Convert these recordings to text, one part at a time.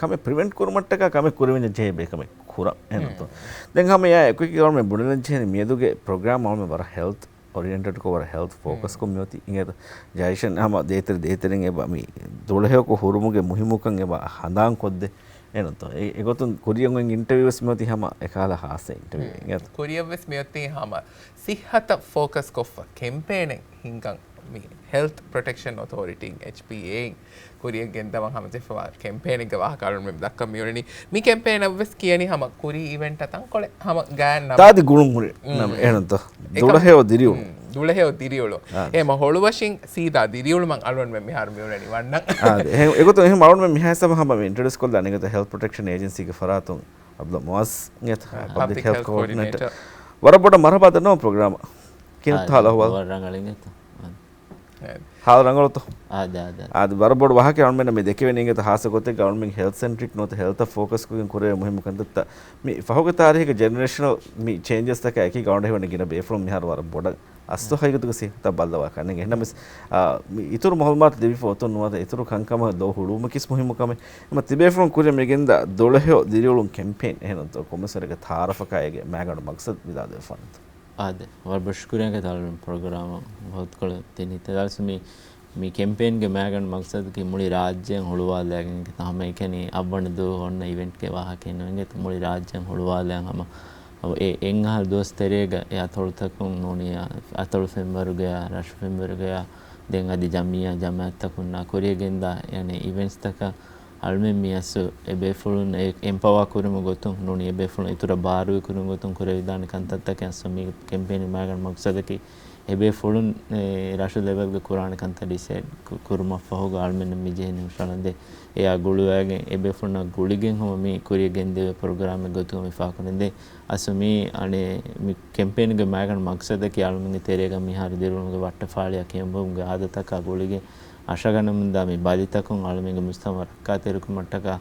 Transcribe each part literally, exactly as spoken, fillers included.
ކަމެއް ޕްރިވެންޓް ކުރުމަށްޓަކާ ކަމެއް ކުރެވެންޏާ ޖެހޭ ބޭކަމެއް ކުރަން އެހެންތޯ. ދެން ހަމަ އެއާ އެކު އެކީ ގަވަރމެންޓް ބުނެލަން ޖެހޭނީ މިއަދުގެ ޕްރޮގްރާމް އަޅުމެން ވަރަށް ހެލްތް އޮރިއެންޓެޑްކޮށް ވަރަށް ހެލްތް ފޯކަސްކޮށް މިއޮތީ އިނގޭތޯ. ޖައިޝަން ހަމަ ދޭތެރެ ދޭތެރެން އެބަ މި ދުޅަހެޔޮކޮށް ހުރުމުގެ މުހިއްމުކަން އެބަ ހަނދާންކޮށްދޭ. އެނުތޯ. އެ، އެގޮތުން ކުރިއަށް އޮތް އިންޓަވިއުސް މިއޮތީ ހަމަ އެކަހަލަ ހާއްސަ އިންޓަވިއު އިނގޭތޯ. ކުރިއަށްވެސް މިއޮތީ ހަމަ ސިއްހަތަށް ފޯކަސް ކޮށްފަ ކެމްޕޭނެއް ހިންގަން މި ހެލްތް ޕްރޮޓެކްޝަން އޮތޯރިޓީން، އެޗްޕީއޭ، ކުރިއަށް ގެންދަވަން ހަމަޖެހިފަވާ ކެމްޕޭނެއްގެ ވާހަކަ އަޅުންމެން ދައްކަން މިއުޅެނީ. މި ކެމްޕޭން އަށްވެސް ކިޔަނީ ހަމަ ކުރީ އިވެންޓަށް ތަންކޮޅެއް ހަމަ ގާތް ނަމަ. ތާދި ގުޅުން ހުރި ނަމަ އެހެންތޯ. ދުޅަހެޔޮ ދިރިއުޅުން. ދުޅަހެޔޮ ދިރިއުޅުން. އާ. އެ މަ ހޮޅުވަށިން ސީދާ ދިރިއުޅުމަށް އަޅުންމެން މިހާރު މިއުޅެނީ ވަންނަން. އާ، އެހެން އެގޮތުން އެހެން އަޅުންމެން މިހާ ހިސާބަށް ހަމަ މި އިންޓްރޮޑިއުސް ކޮށްލާނީ އިނގޭތޯ ހެލްތް ޕްރޮޓެކްޝަން އޭޖެންސީގެ ފަރާތުން އަބްދުﷲ މުޢައްޒު އިނގޭތޯ. ޕަބްލިކް ހެލްތް ކޯޑިނޭޓަރ. ވަރަށް ބޮޑަށް މަރުޙަބާ ދަންނަވަން ޕްރޮގްރާމަށް. ކިހިނެއްތޯ ހާލު އަހުވާލު؟ ވަރަށް ރަނގަޅު އިނގޭތޯ. އާ. ހާލު ރަނގަޅުތޯ؟ އާދެ، އާދެ. އާދެ، ވަރަށް ބޮޑު ވާހަކައެއް އަޅުމެންނަށް މި ދެކެވެނީ އިނގޭތޯ ހާއްސަ ގޮތެއްގަ އަޅުމެން ހެލްތް ސެންޓްރިކް ނުވަތަ ހެލްތަށް ފޯކަސް ކޮށްގެން ކުރެވޭ މުހިއްމު ކަންތައްތައް. މި ފަހުގެ ތާރީހުގެ ޖެނެރޭޝަނަލް މި ޗޭންޖަސްތަކާ އެކީ ގައުނޑެހިވަނީ ގިނަ ބޭފުޅުން މިހާރު ވަރަށް ބޮޑަށް އަސްލު ހަގީގަތުގަ ސިއްހަތަށް ބައްލަވާ ކަންނޭނގެ. އެހެންނަމަވެސް، އާ، މި އިތުރު މައުލޫމާތު ލިބިފަ އޮތުން ނުވަތަ އިތުރު ކަންކަމަށް ލޯ ހުޅުވުމަކީވެސް މުހިއްމު ކަމެއް. އެމަ ތިބޭފުޅުން ކުރިއަށް މިގެންދާ ދުޅަހެޔޮ ދިރިއުޅުން ކެމްޕޭން އެހެންތޯ ކޮންމެސް ވަރެއްގެ ތައާރަފަކާ އޭގެ މައިގަނޑު މަގްސަދު ވިދާޅުވެފާނެތޯ؟ އާދެ، ވަރަށް ބޮޑަށް ޝުކުރިއްޔާ ތާލުން ޕްރޮގްރާމަށް ވަގުތުކޮޅެއް ދިނީ. ތެދާސް މި މި ކެމްޕޭންގެ މައިގަނޑު މަގްސަދަކީ މުޅި ރާއްޖެއަށް ހުޅުވާލައިގެން ހަމައެކަނި އަށްވަނަ ދުވަހު އޮންނަ އިވެންޓްގެ ވާހަކައެއް ނޫން އިނގޭތޯ. މުޅި ރާއްޖެއަށް ހުޅުވާލައި ހަމަ އެ އެއް އަހަރު ދުވަސް ތެރޭގަ އެ އަތޮޅުތަކުން ނޫނީ އަތޮޅު ފެންވަރުގަޔާ، ރަށު ފެންވަރުގަޔާ، ދެން އަދި ޖަމިއްޔާ ޖަމާއަތްތަކުންނާ ކުރިއަށް ގެންދާ އަނެއް އިވެންޓްސްތަކަށް އަޅުމެން މި އަސްލު އެބޭފުޅުން އެ އެމްޕަވާ ކުރުމުގެ ގޮތުން ނޫނީ އެބޭފުޅުން އިތުރަށް ބާރުވެ ކުރުމުގެ ގޮތުން ކުރެވިދާނެ ކަންތައްތަކެއް އަސްލު މި ކެމްޕޭންގެ މައިގަނޑު މަގްސަދަކީ އެބޭފުޅުން، އެ، ރަށު ލެވެލްގަ ކުރާނެ ކަންތައް ޑިސައިޑް ކު-، ކުރުމަށްފަހުގަ އަޅުމެންނަށް މި ޖެހެނީ ހުށަހަޅަންދޭ. އެއާ ގުޅުވައިގެން އެބޭފުޅުންނާ ގުޅިގެން ހަމަ މި ކުރިއަށް ގެންދެވޭ ޕްރޮގްރާމެއް ގޮތުގަ މި ފާހަގަކުރަންދޭ. އަސްލު މި އަނެއް މި ކެމްޕޭންގެ މައިގަނޑު މަގްސަދަކީ އަޅުމެންގެ ތެރޭގަ މިހާރު ދިރިއުޅުމުގެ ވައްޓަފާޅިއާ ކިޔަމަންބުމުގެ އާދަތަކާ ގުޅިގެން އަށަގަނަމުންދާ މި ބަލިތަކުން އަޅުމެންގެ މުޖްތަމަޢު ރައްކާތެރިކުރުމަށްޓަކާ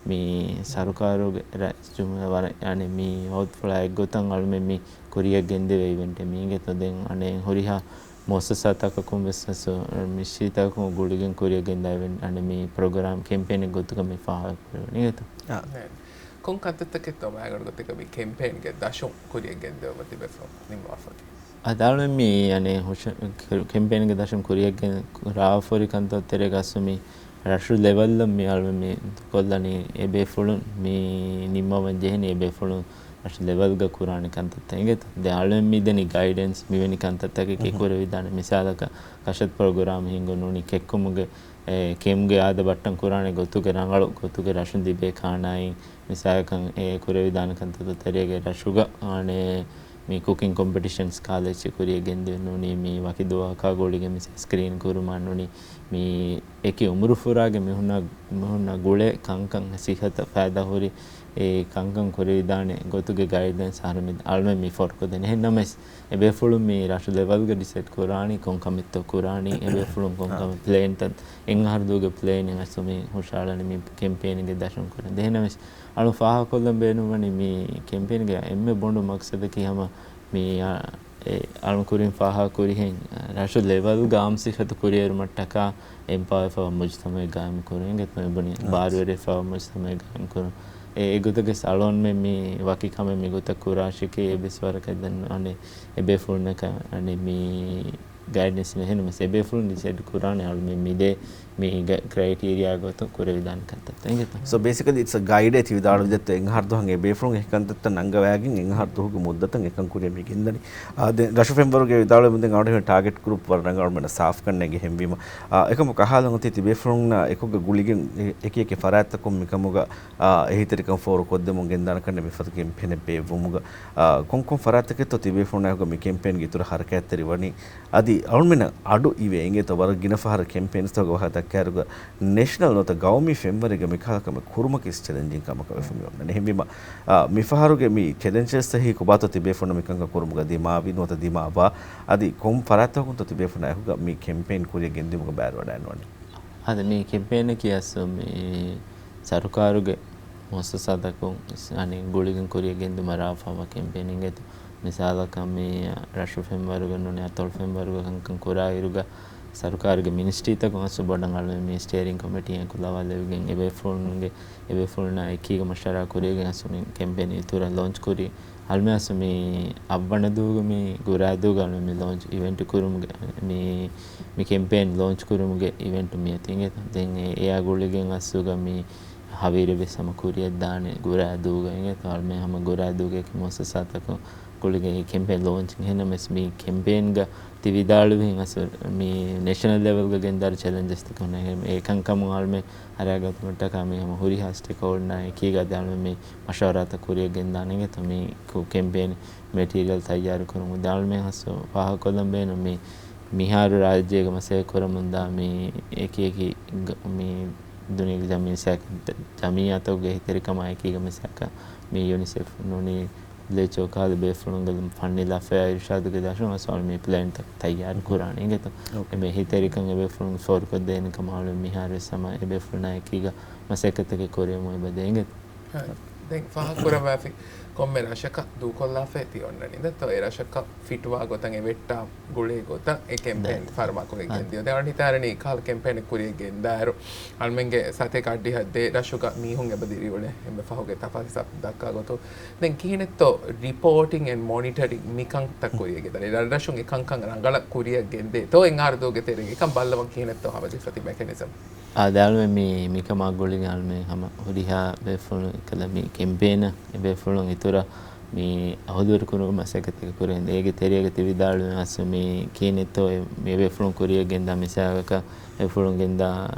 މި ސަރުކާރުގެ ރައީސް ޖުމްހޫރިއްޔާ ވަރަށް، އަނެއް މި ވަގުތުފުޅާ އެއްގޮތަށް އަޅުމެން މި ކުރިއަށް ގެންދެވޭ އިވެންޓެއް މީގެތޯ. ދެން އަނެއް ހުރިހާ މުއައްސަސާތަކަކުން ވެސް އަސްލު މިޝްރީތަކުން ގުޅިގެން ކުރިއަށް ގެންދާ އިވެންޓް އަނެއް މި ޕްރޮގްރާމް ކެމްޕޭނެއް ގޮތުގަ މި ފާހަގަކުރެވެނީ އިނގޭތޯ. އާ. ކޮން ކަންތައްތަކެއްތޯ މައިގަނޑު ގޮތެއްގަ މި ކެމްޕޭންގެ ދަށުން ކުރިއަށް ގެންދެވުމަށް ތިބޭފުޅުން ނިންމާފަކީ؟ އަދި އަޅުމެން މި އަނެއް ހުށަ-، ކެމްޕޭންގެ ދަށުން ކުރިއަށް ގެން ރާވާފަހުރި ކަންތައް ތެރޭގަ އަސްލު މި ރަށު ލެވެލްއަށް މި އަޅުމެން މި ކޮށްލަނީ އެބޭފުޅުން މި ނިންމަވަން ޖެހެނީ އެބޭފުޅުން ރަށު ލެވެލްގަ ކުރާނެ ކަންތައްތައް އިނގޭތޯ. ދެން އަޅުމެން މި ދެނީ ގައިޑެންސް މިވެނި ކަންތައްތަކެއް ކުރެވިދާނެ. މިސާލަކަށް ކަށަތު ޕްރޮގްރާމް ހިންގުން ނޫނީ ކެއްކުމުގެ އެ، ކެމްގެ އާދަ ބައްޓަން ކުރާނެ ގޮތުގެ ރަނގަޅު ގޮތުގެ ރަށުން ތިބޭ ކާނާއިން މިސާލަކަށް އެ ކުރެވިދާނެ ކަންތައްތައް ތެރޭގަ ރަށުގަ އަނެއް މި ކުކިން ކޮމްޕިޓިޝަންސް ކާލެއްޗެއް ކުރިއަށް ގެންދެވެން ނޫނީ މި ވަކި ދުވަހަކާ ގުޅިގެން މި ސްކްރީން ކުރުމާ ނޫނީ މި އެކި އުމުރުފުރާގެ މީހުންނާ، މީހުންނާ ގުޅޭ ކަންކަން ސިއްހަތަށް ފައިދާ ހުރި އެ ކަންކަން ކުރެވިދާނެ ގޮތުގެ ގައިޑްލައިންސް އަހަރެމެން އަޅުމެން މި ފޯރުކޮށްދޭނެ. އެހެން ނަމަވެސް، އެބޭފުޅުން މި ރަށު ލެވެލްގަ ޑިސައިޑް ކުރާނީ ކޮން ކަމެއްތޯ ކުރާނީ، އެބޭފުޅުން ކޮން ކަމެއް ޕްލޭންތައް، އެއް އަހަރު ދުވަހުގެ ޕްލޭނެއް އަސްލު މި ހުށަހަޅަނީ މި ކެމްޕޭންގެ ދަށުން ކުރަން. އެހެން ނަމަވެސް، އަޅު ފާހަގަކޮށްލަން ބޭނުންވަނީ މި ކެމްޕޭންގެ އެންމެ ބޮޑު މަގްސަދަކީ ހަމަ މި، އާ، އެ، އަޅު ކުރިން ފާހަގަ ކުރިހެން، ރަށު ލެވެލްގަ އާއްމު ސިއްހަތު ކުރިއެރުމަށްޓަކާ އެމްޕަވާވެފަވާ މުޖްތަމަޢެއް ގާއިމް ކުރުން އިނގޭތޯ މި ބުނި، ބާރުވެރިވެފަވާ މުޖްތަމަޢެއް ގާއިމް ކުރުން. އެ، އެގޮތަކަށް އަޅުގަނޑުމެން މި ވަކި ކަމެއް މިގޮތަށް ކުރާށިކީ އެއްވެސް ވަރަކަށް ދެން އަނެއް އެބޭފުޅުންނަކަށް އަނެއް މި ގައިޑެންސް ނެހެން ނަމަވެސް އެބޭފުޅުން ޑިސައިޑް ކުރާނެ އަޅުމެން މިދޭ މި ކްރައިޓީރިއާ ގޮތުން ކުރެވިދާނެ ކަންތައްތައް އިނގޭތޯ. So basically it's a guide އޭ ތި ވިދާޅުވި ދެއްތޯ އެއް އަހަރު ދުވަހަށް އެބޭފުޅުން އެ ކަންތައްތައް ނަންގަވައިގެން އެއް އަހަރު ދުވަހުގެ މުއްދަތަށް އެކަން ކުރިއަށް މި ގެންދަނީ. އާ، ދެން ރަށު ފެންވަރުގެ ވިދާޅުވެމުން ދެން އަޅުގަނޑު ޓާގެޓް ގްރޫޕް ވަރަށް ރަނގަޅު އަޅުމެންނަށް ސާފް ކަންނޭނގެ ހެންވީމަ، އާ، އެކަމަކު ކަހާލަން އޮތީ ތިބޭފުޅުންނާ އެކުގަ ގުޅިގެން އެ-، އެކި އެކި ފަރާތްތަކުން މިކަމުގަ، އާ، އެހީތެރިކަން ފޯރުކޮށްދެމުން ގެންދާނެ ކަންނޭނގެ މިފަދަ ކެމްޕޭނެއް ބޭއްވުމުގަ، އާ، ކޮން ކޮން ފަރާތްތަކެއްތޯ ތިބޭފުޅުންނާ އެކުގަ މި ކެމްޕޭންގެ އިތުރަށް ހަރަކާތްތެރި ވަނީ؟ އަދި އަޅުމެންނަށް އަޑު އިވޭ އިނގޭތޯ ވަރަށް ގިނަ ފަހަރަށް ކެމްޕޭންސްތަކުގެ ވާހަކަ ދައްކާއިރުގަ ނޭޝަނަލް ނުވަތަ ގައުމީ ފެންވަރެއްގަ މިކަހަލަ ކަމެއް ކުރުމަކީ ޗެލެންޖިން ކަމަކަށް ވެފަ މި އޮންނަނީ. އެހެންވީމަ، އާ، މިފަހަރުގެ މި ޗެލެންޖަސް އެހީ ކޮބާތޯ ތިބޭފުޅުންނަށް މިކަންކަން ކުރުމުގަ ދިމާވި ނުވަތަ ދިމާވާ؟ އަދި ކޮން ފަރާތްތަކުންތޯ ތިބޭފުޅުންނާ އެކުގަ މި ކެމްޕޭން ކުރިއަށް ގެންދިއުމުގަ ބައިވެރިވަޑައިނުވަނީ؟ އާދެ، މި ކެމްޕޭނަކީ އަސްލު މި ސަރުކާރުގެ މުއައްސަސާތަކުން އަނެއް ގުޅިގެން ކުރިއަށް ގެންދުމަށް ރާވާފައިވާ ކެމްޕޭނެއް އިނގޭތޯ. މިސާލަކަށް މި ރަށު ފެންވަރުގަ ނޫނީ އަތޮޅު ފެންވަރުގަ ކަންކަން ކުރާއިރުގަ ސަރުކާރުގެ މިނިސްޓްރީތަކުން އަސްލު ބޮޑަށް އަޅުމެން މި ސްޓޭރިން ކޮމިޓީއެއް އެކުލަވާލެވިގެން އެބޭފުޅުންގެ، އެބޭފުޅުންނާ އެކީގަ މަޝްވަރާ ކުރިޔަގެން އަސްލު މި ކެމްޕޭން އިތުރަށް ލޯންޗް ކުރީ. އަޅުމެން އަސްލު މި އަށްވަނަ ދުވަހުގަ މި ގުރާ ދުވަހުގަ އަޅުމެން މި ލޯންޗް އިވެންޓް ކުރުމުގެ، މި، މި ކެމްޕޭން ލޯންޗް ކުރުމުގެ އިވެންޓް މިއޮތީ އިނގޭތޯ. ދެން އެ، އެއާ ގުޅިގެން އަސްލުގަ މި ހަވީރެއް ވެސް ހަމަ ކުރިއަށްދާނެ ގުރާ ދުވަހުގަ އިނގޭތޯ. އަޅުމެން ހަމަ ގުރާ ދުވަހުގެ އެކި މުއައްސަސާތަކުން ގުޅިގެން އެ ކެމްޕޭން ލޯންޗް. އެހެންނަމަވެސް މި ކެމްޕޭންގަ ތި ވިދާޅުވިހެން އަސް މި ނޭޝަނަލް ލެވެލްގަ ގެންދާރު ޗެލެންޖެސްތަކެއް ހުންނަ. އެ، އެކަންކަމުން އަޅުމެން އަރައިގަތުމަށްޓަކާ މި ހަމަ ހުރިހާ ސްޓޭކްހޯލްޑަރުންނާ އެކީގަ އަޅުމެން މި މަޝްވަރާތައް ކުރިއަށް ގެންދާނެ އިނގޭތޯ މި ކު-، ކެމްޕޭން މެޓީރިއަލް ތައްޔާރު ކުރުމުގެ. އަޅުމެން އަސްލު ފާހަގަކޮށްލަން ބޭނުން މި މިހާރު ރާއްޖޭގަ މަސައްކަތް ކުރަމުންދާ މި އެކި އެކި ގ-، މި ދުނިޔޭގެ ޖަމިއްޔާ، ޖަމިއްޔާތަކުގެ އެހީތެރިކަމާ އެކީގަ މިސާލަކަށް މި ޔުނިސެފް ނޫނީ ޑަބްލިއުއެޗްއޯ ކަހަލަ ބޭފުޅުންގެ ފަންނީ ލަފަޔާ އިރުޝާދުގެ ދަށުން އަސްލު މި ޕްލޭންތައް ތައްޔާރު ކުރާނެ އިނގޭތޯ. އެމެ އެހީތެރިކަން އެބޭފުޅުން ފޯރުކޮށްދޭނެ ކަމަށް އަޅުމެން މިހާރު ވެސް ހަމަ އެބޭފުޅުންނާ އެކީގަ މަސައްކަތްތަކެއް ކުރެވެމުން އެބަދޭ އިނގޭތޯ. ދެން ފާހަގަކުރައްވާފި ކޮންމެ ރަށަކަށް ދޫކޮށްލާފައި ތި އޮންނަނީ. ދެން އެ ރަށަކަށް ފިޓުވާ ގޮތަށް އެ ވެއްޓާ ގުޅޭ ގޮތަށް އެ ކެމްޕޭން ފަރުމާކޮށް ގެންދިޔަ. ދެން އަޅުގަނޑު ހިތަށް އަރަނީ ކަހަލަ ކެމްޕޭނެއް ކުރިއަށް ގެންދާއިރު، އަޅުމެންގެ ސަތޭކަ އަށްޑިހަ ދޭ ރަށުގަ މީހުން އެބަ ދިރިއުޅޭ. އެންމެ ފަހުގެ ތަފާސް ހިސާބު ދައްކާ ގޮތުން. ދެން ކިހިނެއްތޯ ރިޕޯޓިން އެންޑް މޮނިޓަރިން މިކަންތައް ކުރިއަށް ގެންދާނީ؟ ރަށްރަށުން އެކަންކަން ރަނގަޅަށް ކުރިއަށް ގެންދޭތޯ އެއް އާރު ދޫގެ ތެރޭގަ އެކަން ބައްލަވަން ކިހިނެއްތޯ ހަމަޖެހިފަ ތި މެކެނިޒަމް؟ އާދެ، އަޅުމެން މި، މިކަމާ ގުޅިގެން އަޅުމެން ހަމަ ހުރިހާ ބޭފުޅުން އެކަލަ މި ކެމްޕޭނަށް އެބޭފުޅުން އިތުރަށް މި އަހުލުވެރި ކުރުމުގެ މަސައްކަތެއް ކުރެވެން. އޭގެ ތެރޭގަ ތި ވިދާޅުވި އަސް މި ކިހިނެއްތޯ އެ، މި އެބޭފުޅުން ކުރިއަށް ގެންދާ މިސާލަކަށް އެބޭފުޅުން ގެންދާ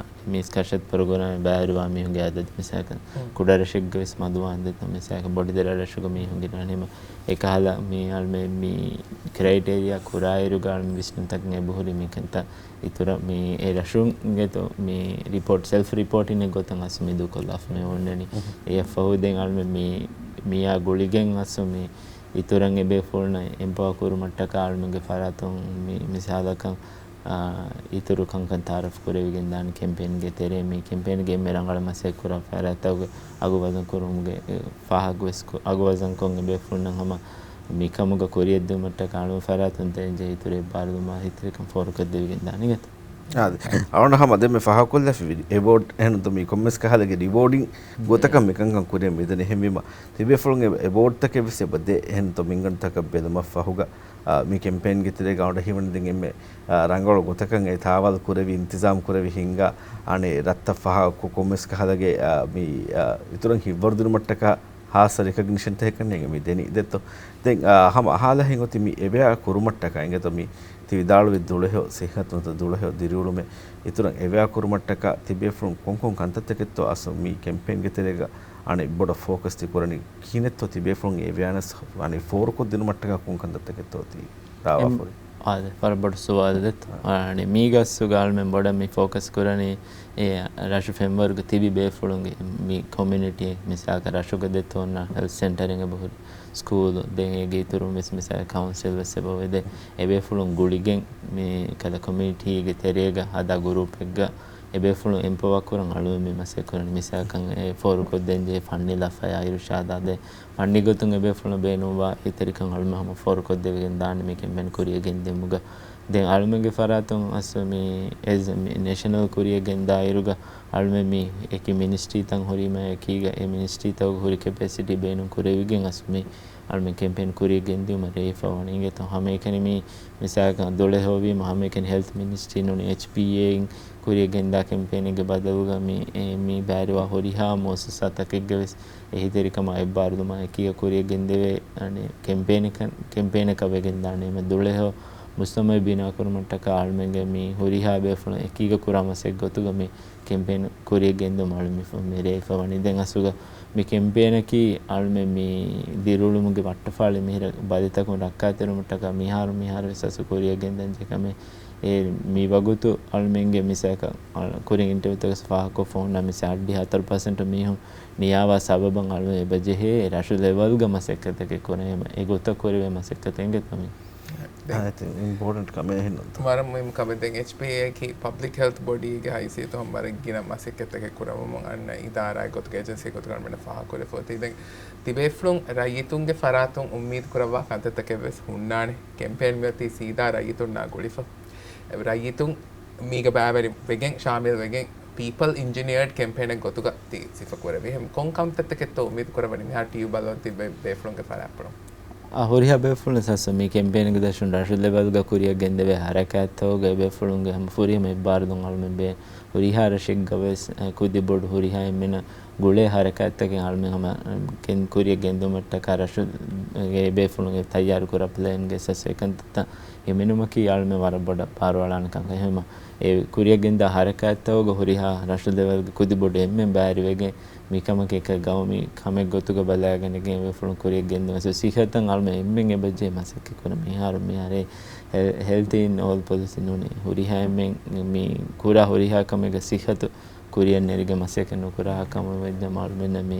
މި ސްކޮލަރޝިޕް ޕްރޮގްރާމް ބައިވެރިވާ މީހުންގެ އަދަދު މިސާލަކަށް ކުޑަ ރަށެއްގަ ވެސް މަދުވާންދެތޯ މިސާލަކަށް ބޮޑެތި ރަށްރަށުގަ މީހުން ގިނަ އަނެއް އެކަހަލަ މި އަޅުމެން މި ކްރައިޓޭރިއާ ކުރާއިރުގަ އަޅުމެން ވިސްނުންތަކުން އެބަހުރި މިކަންތައް އިތުރަށް މި އެ ރަށުންގެ ތޯ މި ރިޕޯޓް، ސެލްފް ރިޕޯޓިންއެއް ގޮތަށް އަސް މި ދޫކޮށްލާފަ މި އޮންނަނީ. އެއަށްފަހު ދެން އަޅުމެން މި، މިއާ ގުޅިގެން އަސް މި އިތުރަށް އެބޭފުޅުންނަށް އެމްޕަވާ ކުރުމަށްޓަކާ އަޅުމެންގެ ފަރާތުން މި މިސާލަކަށް، އާ، އިތުރު ކަންކަން ތައާރަފް ކުރެވިގެން ދާނެ ކެމްޕޭންގެ ތެރޭ. މި ކެމްޕޭންގެ އެންމެ ރަނގަޅަށް މަސައްކަތް ކުރާ ފަރާތްތަކުގެ އަގު ވަޒަން ކުރުމުގެ، އެ، ފާހަގަވެސް ކު-، އަގު ވަޒަންކޮށް އެބޭފުޅުންނަށް ހަމަ މިކަމުގަ ކުރިއަށްދިއުމަށްޓަކާ އަޅުމެން ފަރާތުން ދޭންޖެހޭ އިތުރު އެއްބާރުލުމާ އެހީތެރިކަން ފޯރުކޮށްދެވިގެން ދާނެ އިނގޭތޯ. އާދެ، އަޅުގަނޑު ހަމަ ދެންމެ ފާހަގަކޮށްލާފި އެބޯޑް އެހެންތޯ މި ކޮންމެސް ކަހަލަގެ ރިވޯޑިން ގޮތަކަށް މިކަންކަން ކުރިއަށް މިދަނީ. އެހެންވީމަ ތިބޭފުޅުން އެ، އެބޯޑްތަކެއް ވެސް އެބަ ދޭ. އެހެންތޯ މިންގަނޑުތަކަށް ބެލުމަށް ފަހުގަ، އާ، މި ކެމްޕޭންގެ ތެރޭގަ އަޅުގަނޑަށް ހީވަނީ ދެން އެންމެ، އާ، ރަނގަޅު ގޮތަކަށް އެ ތާވާލު ކުރެވި، އިންތިޒާމް ކުރެވި ހިންގާ، އަނެއް ރަށްތައް ފާހަގަކޮށް ކޮންމެސް ކަހަލަގެ، އާ، މި، އާ، އިތުރަށް ހިތްވަރުދިނުމަށްޓަކާ ހާއްސަ ރެކޮގްނިޝަންތަކެއް ކަންނޭނގެ މި ދެނީ. ދެއްތޯ؟ ދެން، އާ، ހަމަ އަހާލާ ހިތް އޮތީ މި އެވެއާ ކުރުމަށްޓަކާ އިނގޭތޯ މި ތި ވިދާޅުވި ދުޅަހެޔޮ، ސިއްހަތުންތަ ދުޅަހެޔޮ ދިރިއުޅުމެއް އިތުރަށް އެވެއާ ކުރުމަށްޓަކާ ތިބޭފުޅުން ކޮންކޮން ކަންތައްތަކެއްތޯ އަސް މި ކެމްޕޭންގެ ތެރޭގަ އަނެއް ބޮޑަށް ފޯކަސް ތި ކުރަނީ؟ ކިހިނެއްތޯ ތިބޭފުޅުން އެވެއާނަސް އަނެއް ފޯރުކޮށްދިނުމަށްޓަކާ ކޮން ކަންތައްތަކެއްތޯ ތި ރާވާފައި؟ އާދެ، ވަރަށް ބޮޑު ސުވާލެއް ދެއްތޯ. އާ. އަނެއް މީގަ އަސްލުގަ އަޅުމެން ބޮޑަށް މި ފޯކަސް ކުރަނީ އެ ރަށު ފެންވަރުގަ ތިބި ބޭފުޅުންގެ މި ކޮމިއުނިޓީ މިސާލަކަށް ރަށުގަ ދެއްތޯ އޮންނަ ހެލްތް ސެންޓަރެއް އެބަހުރި ސްކޫލު، ދެން އޭގެ އިތުރުން ވެސް މިސާލަކަށް ކައުންސިލް ވެސް އެބަ އޮވެ. ދެން އެބޭފުޅުން ގުޅިގެން މި ކަލަ ކޮމިއުނިޓީގެ ތެރޭގަ ހަދާ ގުރޫޕެއްގަ އެބޭފުޅުން އެމްޕަވާ ކުރަން އަޅުމެން މި މަސައްކަތް ކުރަނީ. މިސާލަކަށް އެ ފޯރުކޮށްދޭންޖެހޭ ފަންނީ ލަފަޔާ އިރުޝާދާ ދެން ފަންނީ ގޮތުން އެބޭފުޅުން ބޭނުންވާ އެހީތެރިކަން އަޅުމެން ހަމަ ފޯރުކޮށްދެވިގެން ދާނެ މި ކެމްޕޭން ކުރިއަށް ގެންދިއުމުގަ. ދެން އަޅުމެންގެ ފަރާތުން އަސް މި އެޒް މި ނޭޝަނަލް ކުރިއަށް ގެންދާއިރުގަ އަޅުމެން މި އެކި މިނިސްޓްރީތައް ހުރީމަ އެކީގަ އެ މިނިސްޓްރީތަކުގެ ހުރި ކެޕޭސިޓީ ބޭނުން ކުރެވިގެން އަސް މި އަޅުމެން ކެމްޕޭން ކުރިއަށް ގެންދިއުމަށް ރޭވިފަ ވަނީ އިނގޭތޯ. ހަމައެކަނި މި މިސާލަކަށް ދުޅަހެޔޮ ވީމަ ހަމައެކަނި ހެލްތް މިނިސްޓްރީ ނޫނީ އެޗްޕީއޭއިން ކުރިއަށް ގެންދާ ކެމްޕޭނެއްގެ ބަދަލުގަ މި، އެ، މި ބައިވެރިވާ ހުރިހާ މުއައްސަސާތަކެއްގެ ވެސް އެހީތެރިކަމާ އެއްބާރުލުމާ އެކީގަ ކުރިއަށް ގެންދެވޭ، އަނެއް، ކެމްޕޭނަކަށް، ކެމްޕޭނަކަށް ވެގެންދާނެ. އެމަ ދުޅަހެޔޮ މުޖްތަމަޢު ބިނާ ކުރުމަށްޓަކާ އަޅުމެންގެ މި ހުރިހާ ބޭފުޅުން އެކީގަ ކުރާ މަސައްކަތް ގޮތުގަ މި ކެމްޕޭން ކުރިއަށް ގެންދުމަށް އަޅު މި ފަ-، މި ރޭވިފަ ވަނީ. ދެން އަސްލުގަ މި ކެމްޕޭނަކީ އަޅުމެން މި ދިރިއުޅުމުގެ ވައްޓަފާޅި މިހިރަ ބަލިތަކުން ރައްކާތެރިވުމަށްޓަކާ މިހާރު، މިހާރު ވެސް އަސްލު ކުރިއަށް ގެންދަން ޖެހޭ ކަމެއް. އެ މި ވަގުތު އަޅުމެންގެ މިސާލަކަށް ކުރިން އިންޓަވިއުތަކަށް ފާހަގަކޮށްފަ ހުންނަ މިސާ އަށްޑިހަ ހަތަރު ޕަސެންޓު މީހުން ނިޔާވާ ސަބަބަށް އަޅުމެން އެބަ ޖެހޭ ރަށު ލެވެލްގަ މަސައްކަތްތަކެއް ކުރަން. އެ ގޮތަށް ކުރެވޭ މަސައްކަތެއް އިނގޭތޯ މި. އާ، އިންޕޯޓެންޓް ކަމެއް އެހެންނުންތޯ؟ ވަރަށް މުހިންމު ކަމެއް. ދެން އެޗްޕީއޭއަކީ ޕަބްލިކް ހެލްތް ބޮޑީގެ ހައިސިއްޔަތު ހަމަ ވަރަށް ގިނަ މަސައްކަތްތަކެއް ކުރަމުން އަންނަ އިދާރާއެއް ގޮތުގަ އެޖެންސީ ގޮތުގަ އަޅުމެންނަށް ފާހަގަކުރެފަ އޮތީ. ދެން ތިބޭފުޅުން ރައްޔިތުންގެ ފަރާތުން އުއްމީދު ކުރައްވާ ކަންތައްތަކެއް ވެސް ހުންނާނެ. ކެމްޕޭން މިއޮތީ ސީދާ ރައްޔިތުންނާ ގުޅިފަ. ރައްޔިތުން މީގަ ބައިވެރި ވެގެން، ޝާމިލް ވެގެން، ޕީޕަލް އިންޖިނިއަރޑް ކެމްޕޭނެއް ގޮތުގަ ތި ސިފަ ކުރެވި. އެހެން ކޮން ކަންތައްތަކެއްތޯ އުއްމީދު ކުރައްވަނީ މިހާރު ޓީވީ ބަލަން ތިބޭ ބޭފުޅުންގެ ފަރާތްޕުޅުން؟ އާ، ހުރިހާ ބޭފުޅުން ސަސް މި ކެމްޕޭންގެ ދަށުން ރަށު ލެވެލްގަ ކުރިއަށް ގެންދެވޭ ހަރަކާތްތަކުގައި ބޭފުޅުންގެ ހަމަ ފުރިހަމަ އެއްބާރުލުން އަޅުމެން ބޭ ހުރިހާ ރަށެއްގަ ވެސް، އެ، ކުދި ބޮޑު ހުރިހާ އެންމެނަށް ގުޅޭ ހަރަކާތްތަކެއް އަޅުމެން ހަމަ، އެ، ގެން ކުރިއަށް ގެންދުމަށްޓަކާ ރަށު، އެ، ބޭފުޅުންގެ ތައްޔާރު ކުރާ ޕްލޭންގެ ސަސް އެކަންތައްތައް ހިމެނުމަކީ އަޅުމެން ވަރަށް ބޮޑަށް ބާރުއަޅާނެ ކަންކަން. އެހެންމަ އެ ކުރިއަށް ގެންދާ ހަރަކާތްތަކުގަ ހުރިހާ ރަށު ލެވެލްގެ ކުދި ބޮޑު އެންމެން ބައިވެރިވެގެން މިކަމަކީ އެކަ ގައުމީ ކަމެއް ގޮތުގަ ބަލައިގަނެގެން ބޭފުޅުން ކުރިއަށް ގެންދުމަށް ސިއްހަތަށް އަޅުމެން އެންމެން އެބަޖެހޭ މަސައްކަތް ކުރަން. މިހާރު މިހާރު ހެލް، ހެލްތީ އިން އޯލް ޕޮލިސީ ނޫނީ. ހުރިހާ އެންމެން މި ކުރާ ހުރިހާ ކަމެއްގަ ސިއްހަތު ކުރިއަށް ނެރިގެން މަސައްކަތް ނުކުރާ ކަމަށް ވެއްޖެ އަޅުމެންނަށް މި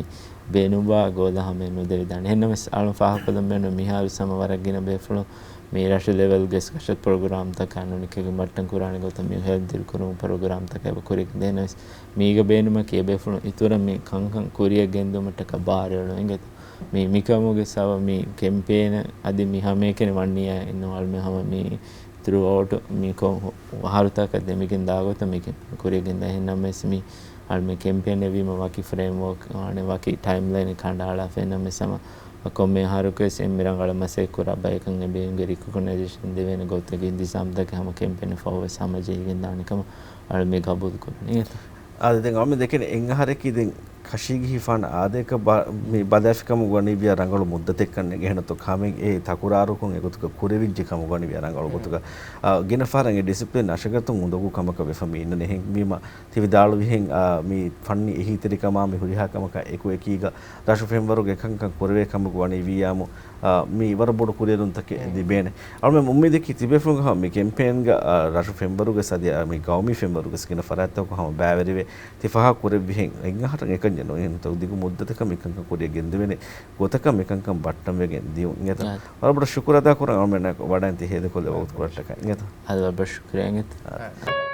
ބޭނުންވާ ގޯލަށް ހަމަޔަށް ނުދެވިދާނެ. އެހެންނަމަވެސް އަޅުން ފާހަގަކޮށްލަން ބޭނުން މިހާރު ހަމަ ވަރަށް ގިނަ ބޭފުޅުން މި ރަށު ލެވެލްގެ ސްކޮލަރޝިޕް ޕްރޮގްރާމްތަކާ ނޫނީ އެކީގަ ބައްޓަން ކުރާނެ ގޮތަށް މި ހެލްތް ދިރިކުރުމުގެ ޕްރޮގްރާމްތަކާ އެބަ ކުރިއަށް ގެންދޭނަމަވެސް މީގަ ބޭނުމަކީ އެބޭފުޅުން އިތުރަށް މި ކަންކަން ކުރިއަށް ގެންދުމަށްޓަކާ ބާރުއެޅުން އިނގޭތޯ. މި، މިކަމުގެ ސަބަބު މި ކެމްޕޭނަށް އަދި މި ހަމައެކަނި ވަންނިއްޔާ އިންނަ އަޅުމެން ހަމަ މި ތްރޫއައުޓް މި ކޮން އަހަރުތަކަށް ދެމިގެން ދާ ގޮތަށް މި ކެމްޕޭން ކުރިއަށް ގެންދާ. އެހެންނަމަވެސް މި އަޅުމެން ކެމްޕޭނެއް ވީމަ ވަކި ފްރޭމްވޯކް، އަނެއް ވަކި ޓައިމްލައިނެއް ކަނޑައަޅާފަ. އެހެންނަމަވެސް ހަމަ ކޮންމެ އަހަރަކުވެސް އެންމެ ރަނގަޅަށް މަސައްކަތް ކުރާ ބަޔަކަށް އެބޭންގެ ރިކޮގްނައިޒޭޝަން ދެވޭނެ ގޮތެއްގެ އިންތިޒާމްތަކެއް ހަމަ ކެމްޕޭނެއް ފަހުވެސް ހަމަޖެހިގެން ދާނެ ކަމަށް އަޅުމެން ގަބޫލު ކުރަނީ. އާދެ، ދެން އަޅުމެން ދެކެނީ އެއް އަހަރަކީ ދެން ކަށީގެން ހިފާން އާދެ އެކަށް ބަ-، މި ބަލައިފި ކަމަށް ވަނީ ވިޔާ ރަނގަޅު މުއްދަތެއްކަން އެނގޭ. އެހެންނަތޯ ކަމެއް އެ ތަކުރާރުކޮށް އެގޮތުގަ ކުރެވިއްޖެ ކަމަށް ވަނީ ވިޔާ ރަނގަޅު ގޮތުގަ. އާ، ގިނަ ފަހަރަށް އެ ޑިސިޕްލިން އަށަގަތުން އުނދަގޫ ކަމަކަށް ވެފަ މި އިންނަނީ. އެހެންވީމަ ތި ވިދާޅުވިހެން، އާ، މި ފަންނީ އެހީތެރިކަމާ މި ހުރިހާ ކަމަކާ އެކު އެކީގަ ރަށު ފެންވަރުގެ ކަންކަން ކުރެވޭ ކަމަކު ވަނީ ވިއްޔާމު، އާ، މި ވަރަށް ބޮޑު ކުރިއެރުންތަކެއް ލިބޭނެ. އަޅުމެން އުއްމީދަކީ ތިބޭފުޅުން ހަމަ މި ކެމްޕޭންގަ، އާ، ރަށު ފެންވަރުގެ ސަދި، އާ، މި ގައުމީ ފެންވަރުގެ ގިނަ ފަރާތްތަކު ހަމަ ބައިވެރިވެ ތި ފާހަގަ ކުރެއްވިހެން އެއް އަހަރަށް އެކަންޏެއް ނުވިހެން ދިގު މުއްދަތަކަށް މިކަންކަން ކުރިއަށް ގެންދެވޭނެ ގޮތަކަށް މިކަންކަން ބައްޓަންވެގެން ދިޔުން އިނގޭތަ؟ ވަރަށް ބޮޑަށް ޝުކުރު އަދާ ކުރަން އަޅުމެންނާ ވަޑައިން ތި ހޭދަކޮށްލެވޭ ވަގުތުކޮޅަށްޓަކާ އިނގޭތަ؟ އަދި ވަރަށް ބޮޑަށް ޝުކުރިއްޔާ އިނގޭތަ؟